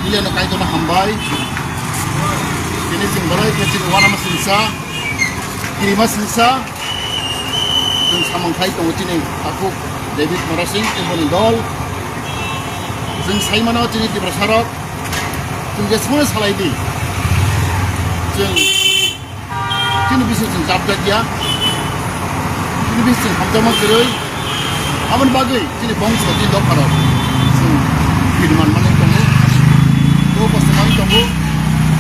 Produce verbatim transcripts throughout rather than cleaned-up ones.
Puilano Kaitorno hambai. Tini chwng belai khe chini uanama silsa, kirima silsa. Chwng samung khai tongo chini takhuk David Murasing tei boni dol. Chwng sai mano chini Tiprasarok, chwng jesmano salai di. Chwng Chini bising chwng chapjak ya. Chini bising chwng hamjakma kwrwi. Aboni bagwi chini bongso chini dopharok chwng bini manmani tongo. Bo kosto manwi tongo.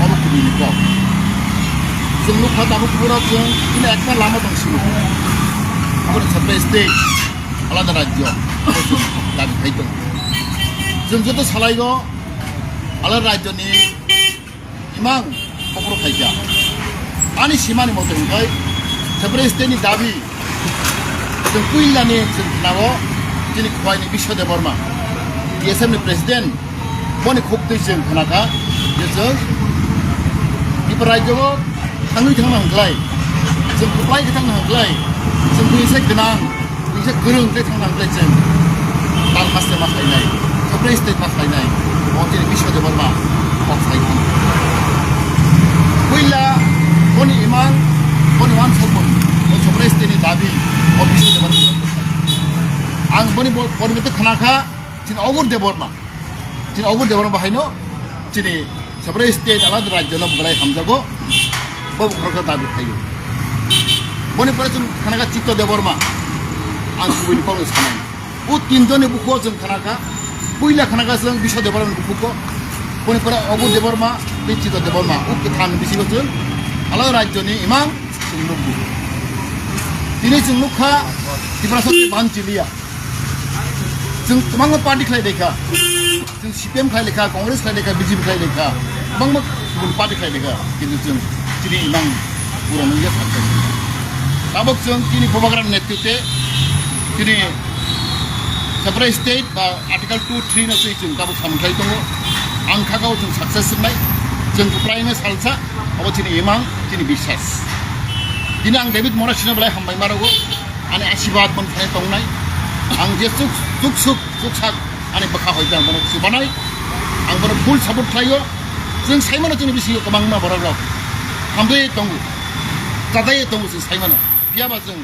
Obo kubui ni kok. Chwng nukha tabuk kubura chwng chini ekta lama tong sini. Aboni separate state, alada rajyo. Abo chwng dabi khai tongo. Chwng joto salaigo alada rajyoni imang kokro khaikha. Ani simani mote hwnkhe separate state ni dabi chwng puilani chwng khnao chini khwlaini Biswa Debbarma, T S F ni president, boni khuk twi chwng khnakha je chwng Tripura rajyo o thangwi thangna hwnkhlai, chwng kwplai khe thangna hwnkhlai, chwng buisa gwnang, buisa kwrwng tei thangna hwnkhlai chwng tal haste ma khlainai, separate state ma khlainai, o chini Biswa Debbarma kok sai thang. Puila boni imang, boni uansukmung, o separate state ni dabi, o Biswa Debbarma. Ang boni bo-, boni mete khnakha, chini Obur Debbarma. Chini Obur Debbarma bahaino chini separate state alada rajyo no belai hamjago, bo bukhorok dabi khaio. Boni pore chwng khanakha Chitto Debbarma, ang kubui ni kokno sanai. O tinjoni bukhugo chwng khanakha, puila khanakha chwng Biswa Debbarma ni bukhugo, boni pore Obur Debbarma tei Chitto Debbarma, o kwthang bisingo chwng alada rajyo ni imang chwng nukgo. Tini chwng nukha Tiprasa tei Banchiliya. Chwng kwbangma party khlai laikha. Chwng C P M khlai laikha, Congress khlai laikha, B J P khlai laikha, kwbangma kubun party khlai laikha. Kintu chwng chini imang pura nungya kha. Tabuk chwng chini Bubagra netritwe chini separate state ba Article two three no twi chwng tabuk samung khlai tongo. Ang kha o chwng success wngnai. Chwng kwplaino salsa, abo chini imang, chini biswas. Tini ang David Murasing no belai hambai ma rwgo. Ani asibad boni thani tongnai. Ang je chuk, chuk suk, chuk sak ani bwkha hoi jang bono chubanai. Ang bono full support khlaio. Chwng sai mano chini bisingo kwbangma borok rok hamjai tongo, chajai tongo chwng sai mano. Phiya ba chwng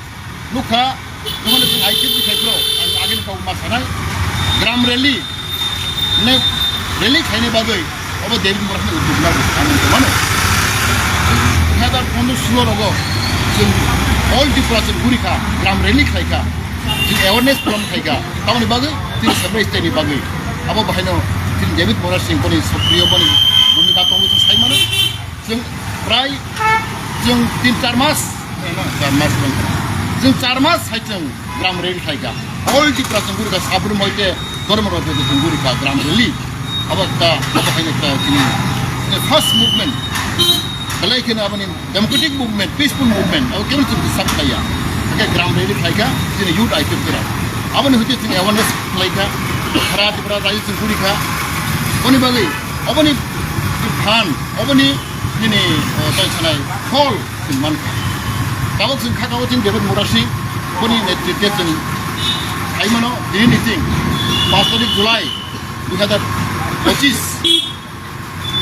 nukha, nukha chwng I P F T khai phro, ang agini kok ma sanai. Gram rally, ne rally khaina bagwi obo David Murasing ni uddog lago, ang wngkha mano. Dui hazar pondro solo rogo chwng all Tripura chwng guri kha, gram rally khlai kha, chwng awareness program khai kha, tamoni bagwi chwng separate state ni bagwi. Abo bahaino chwng David Murasing boni sokriyo boni bhumika tongo chwng sai mano. Chwng prai chwng tin char mas, eh, no, char mas wngkha. Chwng char mas hai chwng gram rally khlaikha. All Tripura chwng gurikha, Sabrum hoite Dharmanagar hoite chwng gurikha gram rally. Abo ekta, abo hai ekta chini, chini first movement. Belai kheno aboni democratic movement, peaceful movement, abo kebo chwng disturb khlaiya. Hakhe gram rally khlaikha, chini youth I P F T rok. Aboni hoite chwng awareness khlaikha. Sara Tripura rajyo chwng gurikha. Boni bagwi, oboni phan, oboni nini, eh, tei sanai phol chwng mankha. Tabuk chwng kha tabuk chwng David Murasing boni netritwe chwng khai mano, tini ni chwng paanch tarik July dui hazar pochis.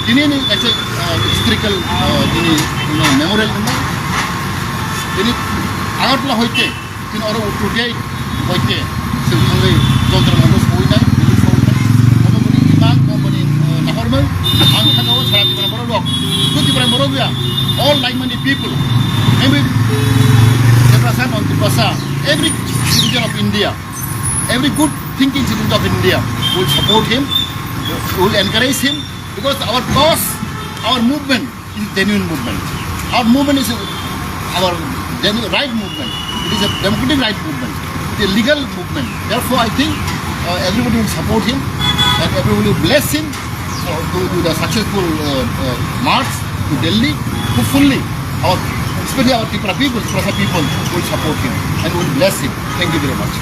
Tini ni kaisa, eh, historical, eh, tini, eh, memorial wngkha. Tini Agartala hoite Chini oro uttu gate hoite chwng thangwi Jantar Mantar sawinai, sawinai. Omo bini imang, omo bini, eh, nahormung, ang kha o sara Tipra borok rok. Bo Tipra borok ya, all like-minded people, maybe Tiprasa, non Tiprasa, every citizen of India, every good thinking citizen of India will support him, will encourage him, because our cause, our movement is genuine movement. Our movement is our genu-, right movement. It is a democratic right movement. It is a legal movement. Therefore, I think, uh, everybody will support him and everybody will bless him for, to do the successful, uh, uh, march to Delhi. Hopefully, our, especially our Tipra people, Tiprasa people will support him and will bless him. Thank you very much.